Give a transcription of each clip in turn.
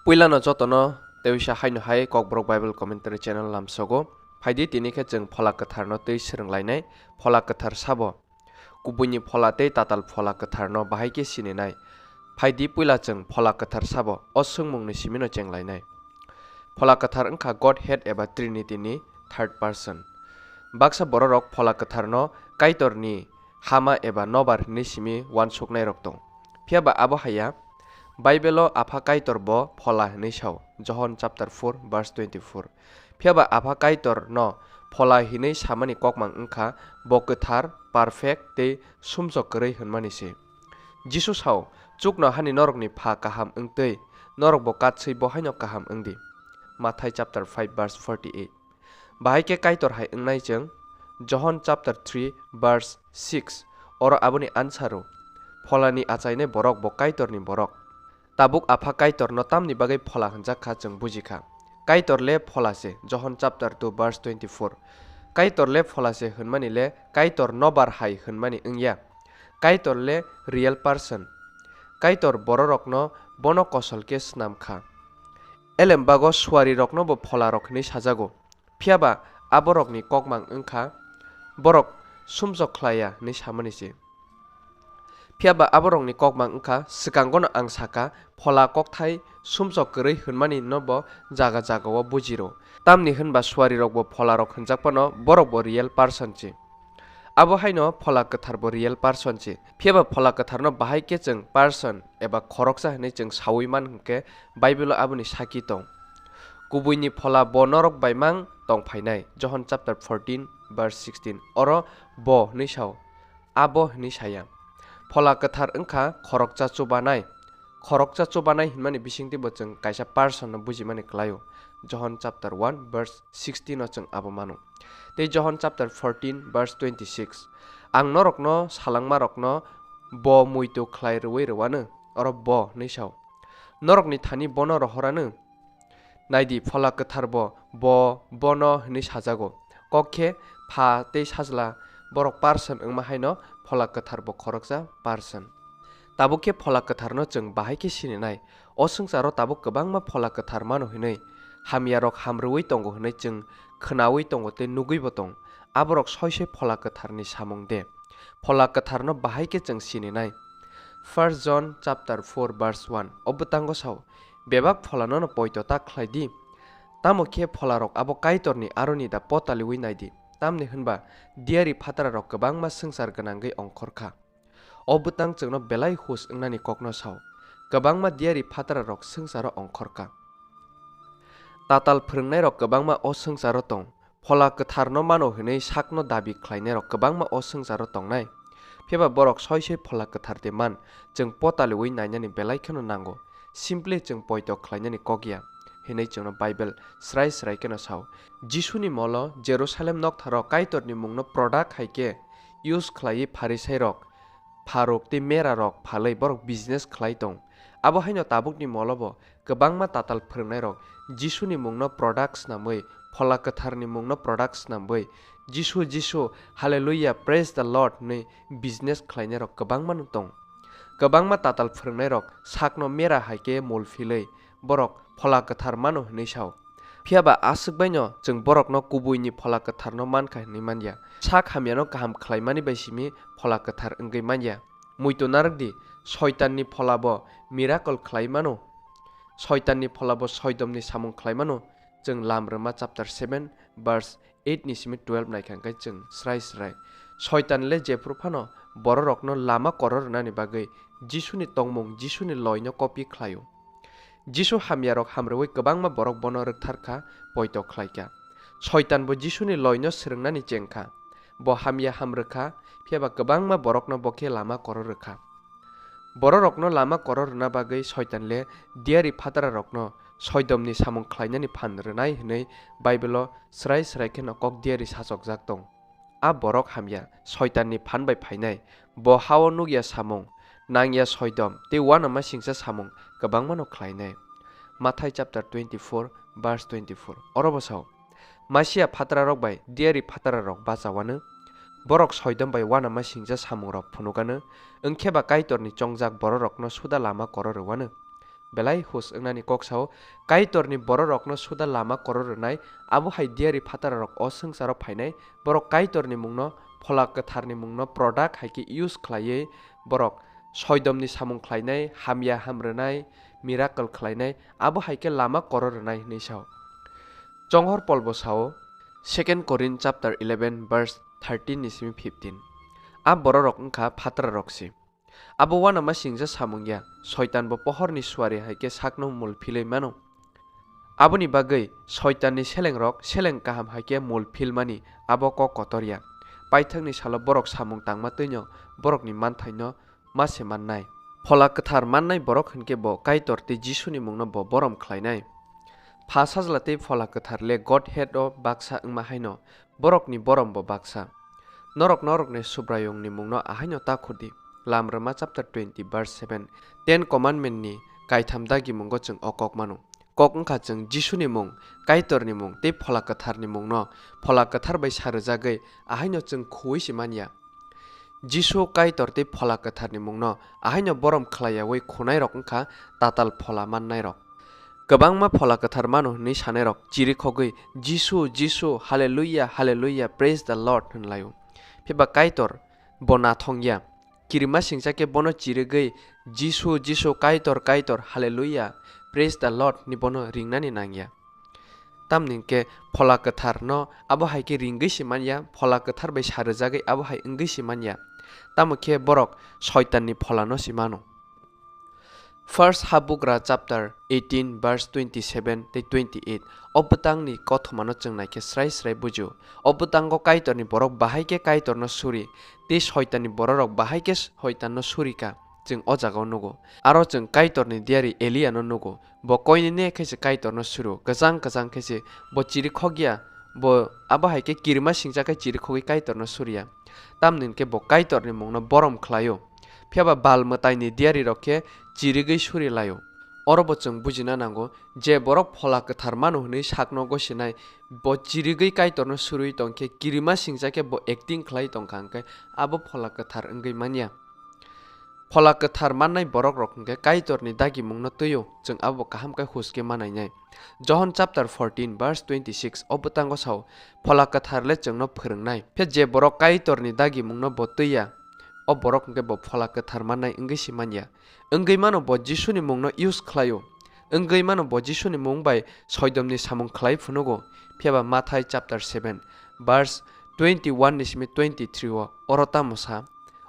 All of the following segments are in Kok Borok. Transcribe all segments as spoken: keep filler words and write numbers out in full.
Puilano jotono teisa haino hai Kokborok Bible Commentary channel lamsogo. Phaidi tini khe chwng Phola Kwtharno twi swrwnglainai. Phola Kwthar sabo? Kubuini Phola tei Tatal Phola Kwtharno bahai khe sininai. Phaidi puila chwng Phola Kwthar sabo? O swngmungni simino chenglainai. Phola Kwthar wngkha Godhead eba Trinity ni third person. Baksa bororok Phola Kwtharno Kaitorni hama eba nobar hinwi simi uansuknairok tong. Phiya ba abo haya, Bible-o Apha Kaitor bo Phola hinwi sao, Johon chapter four verse twenty-four. Phiya ba Apha Kaitor no Phola hinwi samani kokmang wngkha bo kwthar, perfect tei sumsok kwrwi hwnmani se. Jisu sao, "Chukno hani norokni pha kaham wngtwi, norokbo katswi bo haino kaham wngdi." Mathai chapter five verse forty-eight. Bahai khe Kaitor hai wngnai chwng, Johon chapter three verse six, oro aboni answer-o, "Pholani achainai borok bo Kaitorni borok." Tabuk Apha Kaitorno tamni bagwi Phola hwnjak kha chwng buji kha. Kaitor le Phola se, Johon chapter two verse twenty-four. Kaitor le Phola se hwnmani le Kaitor nobar hai hwnmani wngya. Kaitor le real person. Kaitor bororokno bono kosol khe snam kha. Elembago suarirokno bo pholarok hinwi sajago. Phiya ba aborokni kokmang wngkha borok sumsok khlaiya hinwi samani se. Phiya ba aborokni kokmang wngkha, swkangono ang saka, Phola kokthai sumsok kwrwi hwnmani no bo jaga jagao bujiro. Tamni hwnba suarirokbo pholarok hwnjak phano borokbo real person se. Abo haino Phola Kwtharbo real person se. Phiya ba Phola Kwtharno bahai khe chwng person eba khoroksa hinwi chwng saui man hwnkhe Bible-o aboni saki tong. Kubuini Phola bo norok bai mang tong phainai, Johon chapter fourteen verse sixteen. Oro bo hinwi sao, abo hinwi saya. Phola Kwthar wngkha khoroksa chubanai. Khoroksa chubanai hwnmani bisingtwi bo chwng kaisa person no bujimani kwlaio. Johon chapter one verse sixteen o chwng abo mano. Tei Johon chapter fourteen verse twenty-six, "Ang norokno salangmarokno bo muitu khlai rwui rwano, oro bo hinwi sao. Norokni thani bono rohorano." Naidi, Phola Kwtharbo bo bono hinwi sajago. Kok khe Pha tei Sajla, borok person wngma haino Phola Kwtharbo khoroksa person. Tabuk khe Phola Kwtharno chwng bahai khe sininai. O swngcharo tabuk kwbangma Phola Kwthar mano hinwi, hamyarok hamrwui tongo hinwi chwng khwnaui tongo tei nugwibo tong. Aborok soi soi Phola Kwtharni samung de? Phola Kwtharno bahai khe chwng sininai. First John chapter four verse one o bwtango sao, "Bebak pholano no poito ta khlai di. Tamo khe pholarok abo Kaitorni aroni da potaliui nai di. Tamni hwnba diyari phatrarok kwbangma swngchar gwnangwi ongkhor kha." O bwtang chwngno belai hus wngnani kokno sao. Kwbangma diyari phatrarok swngcharo ongkhor kha. Tatal phwrwngnairok kwbangma o swngcharo tong. Phola Kwtharno mano hwnwi sakno dabi khlainairok kwbangma o swngcharo tongnai. Phiya ba borok soi soi Phola Kwthar de man, chwng potaliui nainani belai kheno nango. Simply chwng poito khlainani kok ya, hinwi chwngno Bible srai srai kheno sao. Jisuni molo Jerusalem noktharo Kaitorni mungno product hai khe use khlaiwi Pharisairok, pharuk tei merarok phalwi borok business khlai tong. Abo haino tabukni molobo kwbangma tatal phwrwngnairok Jisuni mungno product snamwi, Phola Kwtharni mungno product snamwi, "Jisu, Jisu, Hallelujah, praise the Lord" hwnwi business khlainairok kwbangma no tong. Kwbangma tatal phwrwngnairok sakno mera hai khe mul philwi borok Phola Kwthar mano hwnwi sao. Phiya ba aswk baino chwng borokno kubuini Phola Kwtharno man kha hwnwi man ya. Sak hamyano kaham khlaimani bai simi Phola Kwthar wngwi man ya. Muitu narwk di, Soitanni phola bo miracle khlai mano. Soitanni phola bo soidomni samung khlai mano. Chwng Lam Rwma chapter seven verse eight ni simi twelve naikha hwnkhe chwng srai srai. Soitan le jephru phano bororokno lama koror rwnani bagwi Jisuni tongmung, Jisuni loino copy khlaio. Jisu hamyarok hamrwui kwbangma borok bono rwkthar kha, poito khlai kha. Soitan bo Jisuni loino swrwngnani cheng kha. Bo hamya hamrwkha, phiya ba kwbangma borokno bo khe lama koror rwkha. Bororokno lama koror rwna bagwi Soitan le diyari phatrarokno soidomni samung khlainani phan rwnai hwnwi Bible-o srai srai kheno kok diyari sachokjak tong. A borok hamya, Soitanni phan bai phainai. Bo hao nukya samung, nangya soidom tei uanama singcha samung kwbangmano khlainai. Mathai chapter twenty-four verse twenty-four. Oro bo sao, Masia phatrarok bai diyari phatrarok bachawano, borok soidom bai uanama singcha samungrok phunukano, wngkhe ba Kaitorni chongjak bororokno suda lama koror rwano. belai hus wngnani kok sao. Kaitorni bororokno suda lama koror rwnai, abo hai diari phatararok o swngcharo phainai, borok Kaitorni mungno, Phola Kwtharni mungno product hai khe use khlaiwi borok soidomni samung khlainai, hamya ham rwnai, miracle khlainai, abo hai khe lama koror rwnai hwnwi sao. Chonghor Polbo sao, Second Korin chapter eleven verse thirteen ni simi fifteen. A bororok wngkha phatrarok se. Abo uanama singcha samung ya, Soitan bo pohorni suari hai khe sakno mul philwi mano. Aboni bagwi Soitanni selengrok seleng kaham hai khe mul philmani abo kok kotor ya. Paithakni salo borok samung tangma twino borokni manthaino ma se mannai. Phola Kwthar mannai borok hwn khe bo Kaitor tei Jisuni mungno bo borom khlainai. Pha Sajla tei Phola Kwthar le Godhead o baksa wngma haino borokni borom bo baksa. Norok norokni Subraiyungni mungno ahaino ta khudi. Lam Rwma chapter twenty verse seven, Ten Commandment ni kaitham dagimungo chwng o kok mano. Kok wngkha chwng Jisuni mung, Kaitorni mung tei Phola Kwtharni mungno Phola Kwthar bai sa rwjagwi ahaino chwng khuwi se man ya. Jisu Kaitor tei Phola Kwtharni mungno ahaino borom khlaiyaui khunairok wngkha tatal phola mannairok. Kwbangma Phola Kwthar mano hwnwi sanairok chirikhogwi, "Jisu, Jisu, Hallelujah, Hallelujah, praise the Lord," hwnlaio. Phiba Kaitor bo nathong ya. Kirima singcha khe bono chirigwi, "Jisu, Jisu, Kaitor, Kaitor, Hallelujah, praise the Lord," ni bono ringnani nangya. Tamni hwnkhe Phola Kwtharno abo hai khe ringwi se manya, Phola Kwthar bai sa rwjagwi abo hai wngwi se manya. Tamo khe borok Soitanni pholano se mano. First Habugra chapter eighteen verse twenty-seven tei twenty-eight, o bwtangni kothomano chwng naikhe srai srai bujio. O bwtango Kaitorni borok bahai khe Kaitorno suri, tei Soitanni bororok bahai khe Soitanno suri ka, chwng o jagao nugo. Aro chwng Kaitorni diari Eliano nugo. Bo koinene khe se Kaitorno suru, kwchang kwchang khe se bo chirikhok ya, bo abo hai khe kirima singcha khe chirikhogwi Kaitorno suriya. Tamni hwnkhe bo Kaitorni mungno borom khlaio. Phiya ba Bal mwtaini diarirok khe chirigwi suri laio. Oro bo chwng bujina nango je borok Phola Kwthar mano hwnwi sakno gosinai, bo chirigwi Kaitorno surwi tong khe kirima singcha khe bo acting khlai tong kha, hwnkhe abo Phola Kwthar wngwi manya. Phola Kwthar mannai borokrok hwnkhe Kaitorni dagimungno twio, chwng abo kaham khe huske manainai. Johon chapter fourteen verse twenty-six o bwtango sao, Phola Kwthar le chwngno phwrwngnai. Phiya je borok Kaitorni dagimungno bo twiya, o borok hwnkhe bo Phola Kwthar mannai wngwi se manya. Wngwi mano bo Jisuni mungno use khlaio. Wngwi mano bo Jisuni mung bai soidomni samung khlai phunugo. Phiya ba Mathai chapter seven verse twenty-one ni simi twenty-three o oro tamo sa?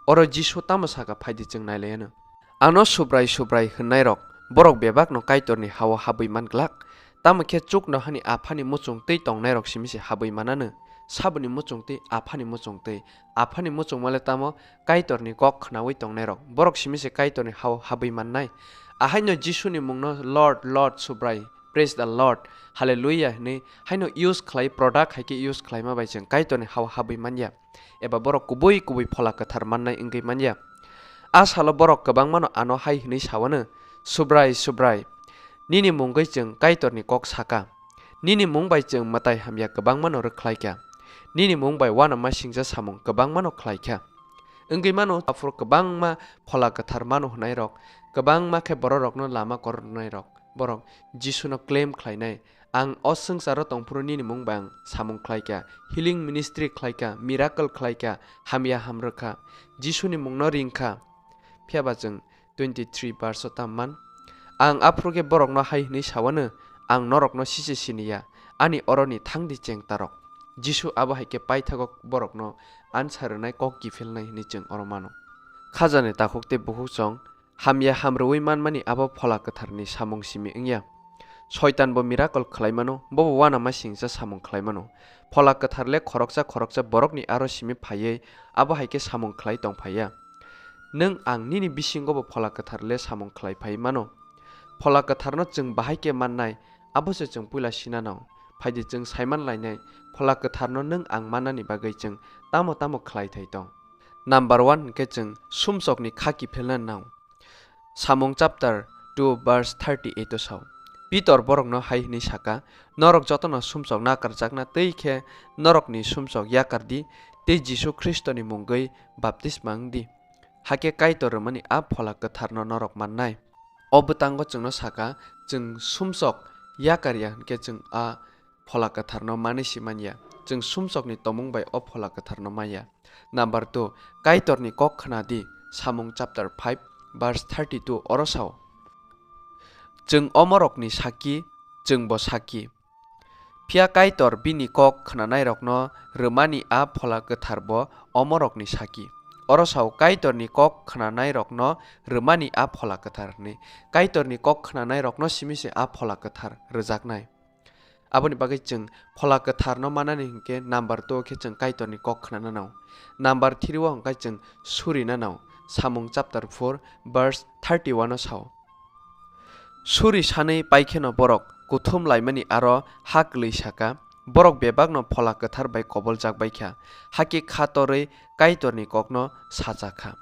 Oro Jisu tamo saka, phaidi chwng nailaiano. Ano Subrai, Subrai hwnnairok, borok bebakno Kaitorni ha-o habwi man glak. Tamo khe chuknohani Aphani muchung twi tongnairok simi se habwi manano. Saboni muchung twi Aphani muchung twi. Aphani muchungma le tamo? Kaitorni kok khnaui tongnairok. Borok simi se Kaitorni ha-o habwi mannai. Ahaino Jisuni mungno Lord, Lord, Subrai, praise the Lord, Hallelujah hwnwi haino use khlai, product hai khe use khlaima bai chwng Kaitorni ha-o habwi manya. Eba borok kubui kubui Phola Kwthar mannai wngwi manya. A salo borok kwbangmano ano hai hwnwi sawano, "Subrai, Subrai, nini mungwi chwng Kaitorni kok saka. Nini mung bai chwng mwtai hamya kwbangmano rwkhlaikha. Nini mung bai uanama singcha samung kwbangmano khlaikha." Wngwi mano, aphuru kwbangma Phola Kwthar mano hwnairok, kwbangma khe bororokno lama korornairok, borok Jisuno claim khlainai, "Ang o swngcharo tongphuru nini mung bai ang samung khlaikha, healing ministry khlaikha, miracle khlaikha, hamya hamrwkha, Jisuni mungno ringkha." Phiya ba chwng twenty-three verse o tamo man, "Ang aphuru khe borokno hai hwnwi sawano, 'Ang norokno siche sini ya, ani oroni thangdi chengtarok.'" Jisu abo hai khe paithago borokno ansa rwnai, kok kiphilnai hwnwi chwng oro mano. Khajani takhuk tei bukhuk chwng hamya hamrwui manmani abo Phola Kwtharni samung simi wngya. Soitan bo miracle khlai mano, bobo uanama singcha samung khlai mano. Phola Kwthar le khoroksa khoroksa borokni aro simi phaiwi abo hai khe samung khlai tong phaiya. Nwng ang nini bisingo bo Phola Kwthar le samung khlai phai mano. Phola Kwtharno chwng bahai khe mannai, abo se chwng puila sina nang. Phaidi chwng saiman lainai, Phola Kwtharno nwng ang mannani bagwi chwng tamo tamo khlai thai tong. Number one hwnkhe chwng sumsokni kha kiphilna nang. Samung chapter two verse thirty-eight o sao, Pitor borokno hai hwnwi saka, "Norok jotono sumsok nakarjakna twi khe norokni sumsok yakar di tei Jisu Khristoni mungwi baptisma wng di. Hakhe Kaitor rwmani a Phola Kwtharno norok mannai." O bwtango chwngno saka, chwng sumsok yakar ya hwnkhe chwng a Phola Kwtharno manwi si man ya. Chwng sumsokni tongmung bai o Phola Kwtharno man ya. Number two, Kaitorni kok khna di, Samung chapter five, verse thirty-two, oro sao, "Chwng omorokni saki, chwngbo saki." Phiya Kaitor bini kok khnanairokno rwmani a Phola Kwtharbo omorokni saki. Oro sao, "Kaitorni kok khnanairokno rwmani a Phola Kwthar" hwnwi. Kaitorni kok khnanairokno simi se a Phola Kwthar rwjaknai. Aboni bagwi chwng Phola Kwtharno manani hinkhe number two khe chwng Kaitorni kok khnana nao. Number three o hwnkhe chwng surina nao. Samung chapter four, verse thirty-one o sao, "Suri sanwi paikheno borok kuthum laimani aro ha kwlwi saka, borok bebakno Phola Kwthar bai koboljak baikha, hakhe kha torwi Kaitorni kokno sacha kha."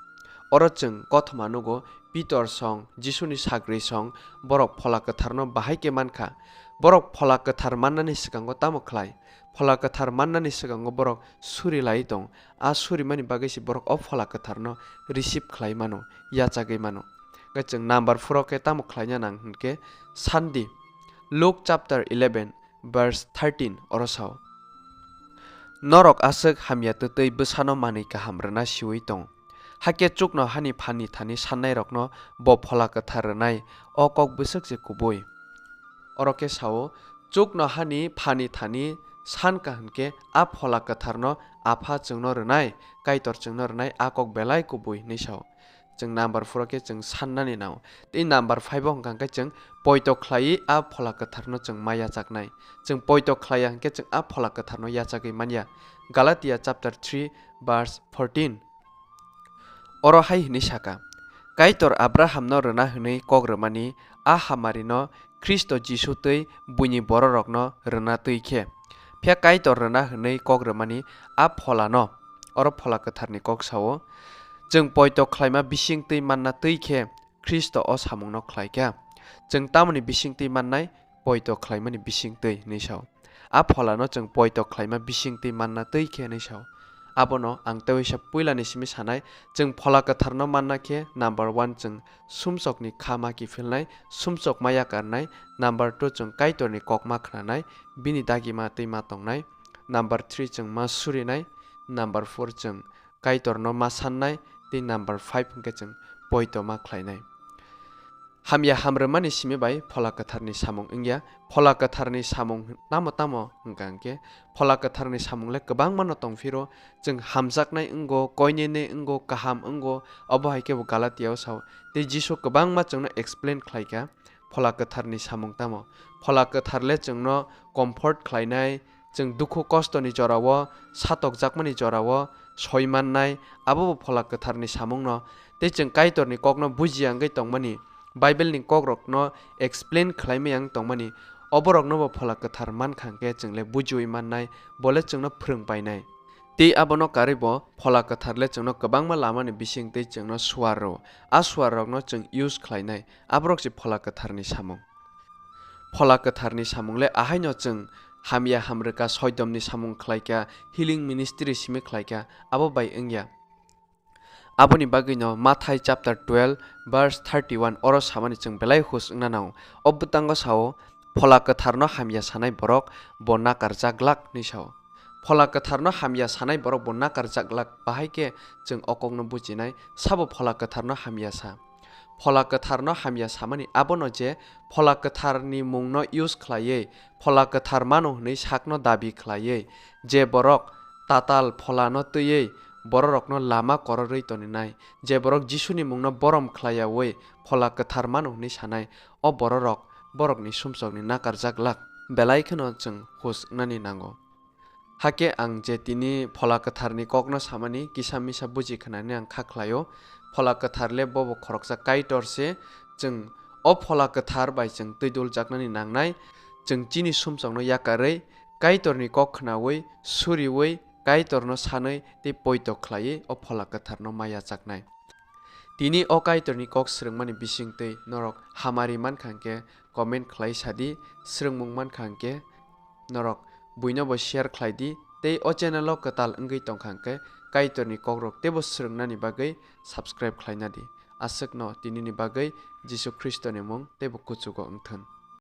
Oro chwng kothoma nugo, Pitor song, Jisuni sagri song, borok Phola Kwtharno bahai khe mankha. Borok Phola Kwthar mannani swkango tamo khlai? Phola Kwthar mannani swkango borok suri lai tong. A surimani bagwi se borok o Phola Kwtharno receive khlai mano, yachagwi mano. Hwnkhe chwng number four o khe tamo khlaina nang hwnkhe sandi. Luke chapter eleven, verse thirteen oro sao, "Norok aswk hamya twtwi bwsano manwi kaham rwna siwi tong, hakhe chuknohani Phani thani sannairokno bo Phola Kwthar rwnai, o kok bwswk se kubui." Oro khe sao, chuknohani Phani thani san kha hwnkhe a Phola Kwtharno Apha chwngno rwnai, Kaitor chwngno rwnai, a kok belai kubui hwnwi sao. Chwng number four o khe chwng sannani nao. Tei number five o hwnkha khe chwng poito khlaiwi a Phola Kwtharno chwng ma yachaknai. Chwng poito khlaiya hwnkhe chwng a Phola Kwtharno yachagwi manya. Galatia chapter three, verse fourteen. Oro hai hwnwi saka, "Kaitor Abrahamno rwna hwnwi kok rwmani a hamarino Khristo Jisu twi buini bororokno rwna twi khe." Phiya Kaitor rwna hwnwi kok rwmani a Pholano, oro Phola Kwtharni kok sao, chwng poito khlaima bising twi manna twi khe Khristo o samungno khlai kha. Chwng tamoni bising twi mannai? Poito khlaimani bising twi hwnwi sao. A Pholano chwng poito khlaima bising twi manna twi khe hwnwi sao. Abono ang teisa puilani simi sanai, chwng Phola Kwtharno manna khe number one chwng sumsokni kha ma kiphilnai, sumsok ma yakarnai, number two chwng Kaitorni kok ma khnanai, bini dagima twi ma tongnai, number three chwng ma surinai, number four chwng Kaitorno ma sannai, tei number five hwnkhe chwng poito ma khlainai. Hamya hamrwmani simi bai Phola Kwtharni samung wngya. Phola Kwtharni samung tamo tamo hwnkha hwnkhe, Phola Kwtharni samung le kwbangma no tongphiro, chwng hamjaknai wngo, koinene wngo, kaham wngo, obo hai khe bo Galatia o sao. Tei Jisu kwbangma chwngno explain khlaikha, Phola Kwtharni samung tamo. Phola Kwthar le chwngno comfort khlainai, chwng dukhu kostoni jorao, satokjakmani jorao soi mannai, abo bo Phola Kwtharni samungno. Tei chwng Kaitorni kokno bujiya wngwi tongmani, Bible ni kokrokno explain khlaimaya wng tongmani, oborokno bo Phola Kwthar mankha hwnkhe chwng le bujiwi mannai, bo le chwngno phrwng painai. Tei abono karwi bo Phola Kwthar le chwngno kwbangma lamani bising twi chwngno suar rwo. A suar rokno chwng use khlainai, aborok se Phola Kwtharni samung. Phola Kwtharni samung le ahaino chwng hamya hamrwkha, soidomni samung khlaikha, healing ministry simi khlaikha, abo bai wngya. Aboni bagwino Mathai chapter twelve verse thirty-one oro samani chwng belai hus wngna nango. O bwtango sao, "Phola Kwtharno hamya sanai borok bo nakarjak glak," hwnwi sao. Phola Kwtharno hamya sanai borok bo nakarjak glak, bahai khe chwng o kokno bujinai, sabo Phola Kwtharno hamya sa. Phola Kwtharno hamya samani abono je Phola Kwtharni mungno use khlaiwi Phola Kwthar mano hwnwi sakno dabi khlaiwi je borok tatal Pholano twiwi bororokno lama kororwi toninai, je borok Jisuni mungno borom khlaiyawi Phola Kwthar mano hwnwi sanai, o bororok borokni sumsokni nakarjak glak. Belai kheno chwng hus wngnani nango. Hakhe ang je tini Phola Kwtharni kokno samani kisa misa buji khnani ang kha khlaio. Phola Kwthar le bobo khoroksa Kaitor se, chwng o Phola Kwthar bai chwng twi duljaknani nangnai. Chwng chini sumsokno yakarwi Kaitorni kok khnaui, suriui, Kaitorno sanwi tei poito khlaiwi o Phola Kwtharno ma yachaknai. Tini o Kaitorni kok swrwngmani bisingtwi norok hamari mankha hwnkhe comment khlai sadi, swrwngmung mankha hwnkhe norok buino bo share khlai di, tei o channel o kwtal wngwi tongkha hwnkhe Kaitorni kokrok teibo swrwngnani bagwi subscribe khlaina di. aswkno tinini bagwi Jisu Khristoni mung teibo kuchugo wng thun.